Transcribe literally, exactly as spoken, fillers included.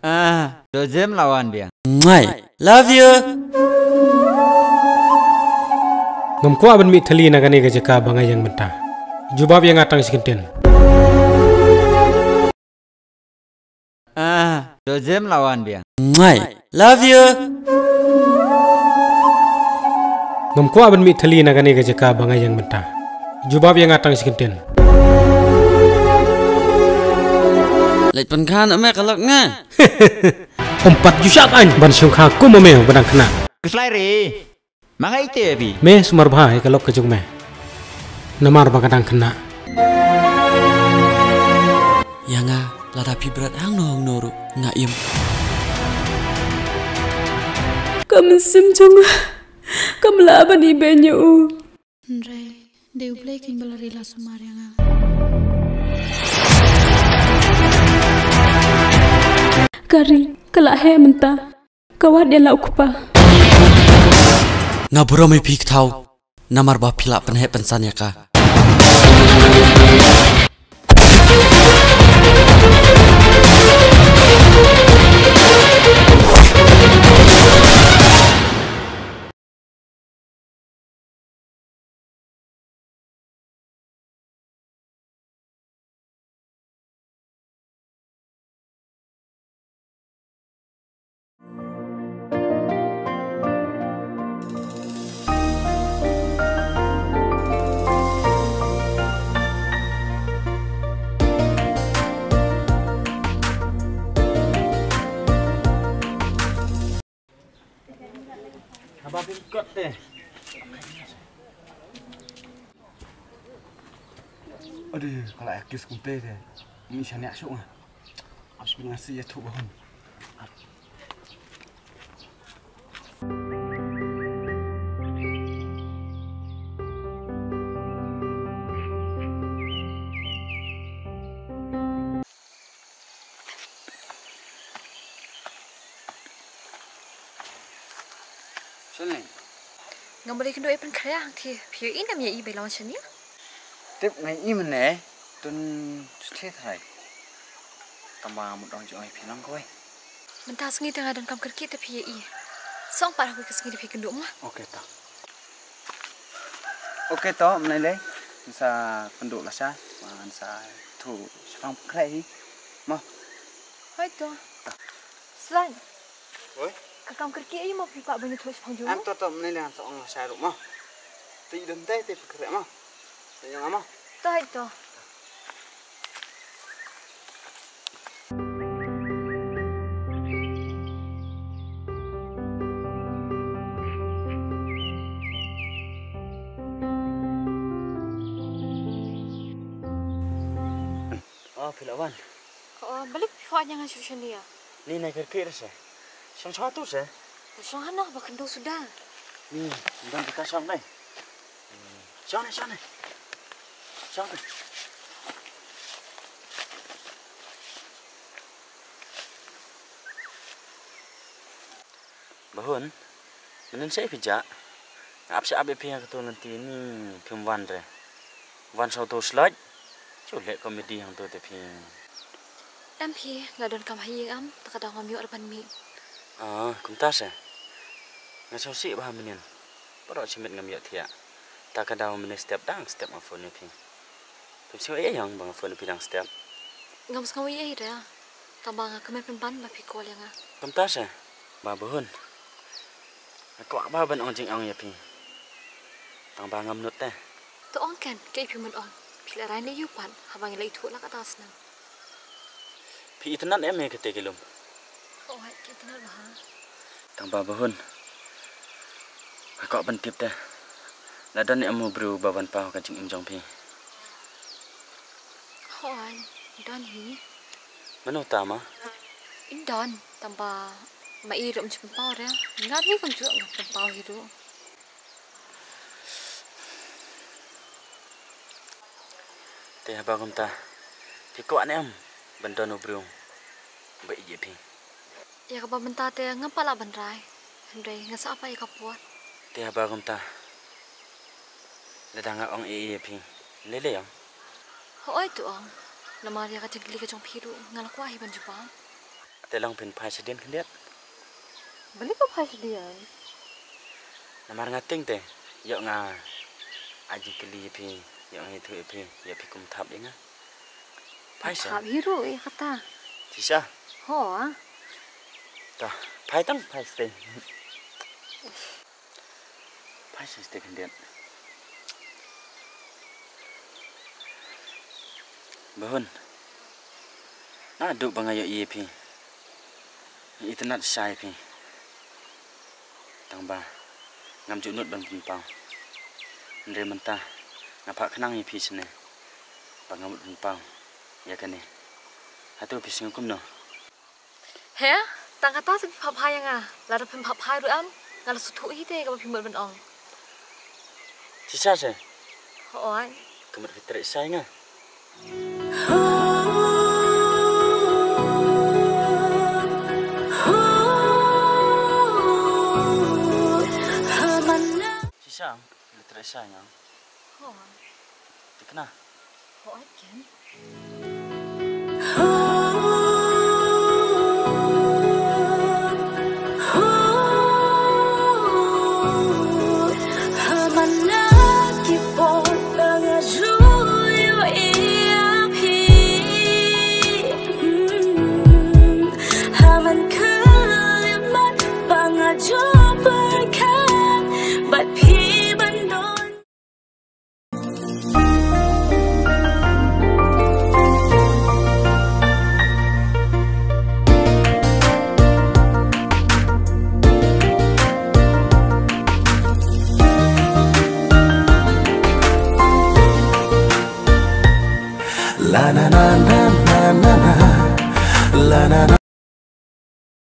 Ah, to jem la wan biang. Mwah. Love you. Ngam kwah ban mih thylli na kane ka jaka ba nga ïeng mynta. Jubab ïa nga tang shi kyntien. Ah, to jem la wan biang. Mwah. Love you. Ngam kwah ban mih thylli na kane ka jaka ba nga ïeng mynta. Jubab ïa nga tang shi kyntien. Leit pynkha na me ka lok nga. Ym pat ju shah aiñ ban shong kha kum ma me ba dang khynnah. Khuslai re. Ma nga ite bi. Me sumar bha ïa ka lok ka jong me. Namar ba ka dang khynnah. Ïa nga lada phi bret hangno hangno ruh nga im. Ka mynsiem jong nga kam lah ban ibeiñ ïa u. Hynrei dei U Blei kein ba la ri la sumar ïa nga. Ka ri ka la heh mynta. Ka wad ïa la u kpa. Nga burom ïa phi Kthaw namar ba phi la pynheh pynsan ïa ka. Haba phi kot te. Aduh, ka la ïa kiss kumte te. Ym shaniah shuh nga. Ap shu pynngasi ïathuh ba hun. Shalini. Ngam balei kynduh ïa pynkhria hangthie, phi ïohi ne ym ïohi ba i la wan shane? Tip nga ïohi mynne, tun shatei tharai. Tangba mut ong jong i phi long kawei. Mynta sngi te nga donkam kyrkieh te phi ïohi. Sa ong pat ha kawei ka sngi te phi kynduh mo. Ok to. Ok to, ym lei lei. Ngan sa kynduh lashai, ngan sa ïathuh shaphang pynkhreh hi. Mo. Hooid to. Slaiñ. Oi? Ka kam kyrkieh aïu mo phi kwah ban ïathuh shaphang jong u? Em to to, ym lei lei, ngan sa ong lashai ruh mo. Te i don te te pynkhreh mo. Te ïa nga mo. To hooid to. Oh, phi la wan. Oh, balei phi kwah ïa nga shuh shane ïa? Ni nai kyrkieh re se. Shong shong tu se. Shong hano ba khyndew suda. Ni, don ka shong nai. Shong nai, shong nai. Shong nai. Bahun, mynnin shaei phi jah? Nga ap sha ap ïa phi ha kato lynti ni phim wan re. Wan sha uto u slot. Shu leh komedi hangto te phi. Em phi, nga donkam ha ïing em, ta ka daw ngam ïoh re ban mih. Ah, kumta se. Nga sngewsih bha mynnin. Baroh shi miet ngam ïoh thiah. Ta ka daw mynne step dang step nga phone ïa phi. Phim sngew ei ei ïa nga ba nga phone ïa phi dang step? Ngam sngew ei ei re. Tangba nga kmen pynban ba phi call ïa nga. Kumta se, Bah Bahun. Nga kwah bha ban ong jingong ïa phi. Tangba ngam nud te. To ong ken, kaei phi mut ong. Phi la rai ne ïa u pat, haba ngi la ithuh la katta ka snem. Phi itynnad em ïa kata ka lum? Hooid, ki itynnad bha. Tangba Bahun. Nga kwah ban tip te. La don ne em u briew ba wan paw ka jingim jong phi? Hooid, don hi. Mano uta ma? I don, tangba ma i ruh ym ju pynpaw re. Nga ruh kumjuh ngam pynpaw hi ruh. Te haba kumta, phi kwah ne em ban don u briew ba ïeit ïa phi? Ïa kaba mynta te ngam pat lah ban rai. Hynrei ngan sa ai pat ïa ka por. Te haba kumta, lada nga ong ei ei ïa phi, lei lei ong? Hooid to ong. Namar ïa ka jingkylli ka jong phi ruh nga la kwah hi ban jubab. Te long phin phai shadien khyndiat. Balei phin phai shadien? Namar nga tieng te, ïoh nga ai jingkylli ïa phi, ïoh nga ïathuh ïa phi, ïoh phi kum thap ïa nga. Phai sha. Thap hi ruh ïa kata. Shisha. Ho ah. Ta, phai tang phai shatei. Phai shatei khyndiat. Bahun. Naduh ba nga ïohi ïa phi, nga itynnad shisha ïa phi. Tang ba ngam ju nud ban pynpaw. Hynrei mynta nga phah khnang ïa phi shane ba nga mut pynpaw ïa kane. Hato phi sngew kumno? He, tang kata sa phi phah phai ïa nga. Lada phim phah phai ruh em, nga la sngewthuh hi te kaba phi mut ban ong. Shisha se. Hooid. Ka mut phi treh shisha ïa nga. Shisha, phi treh shisha ïa nga. Hooid. Thikna. Hooid Ken.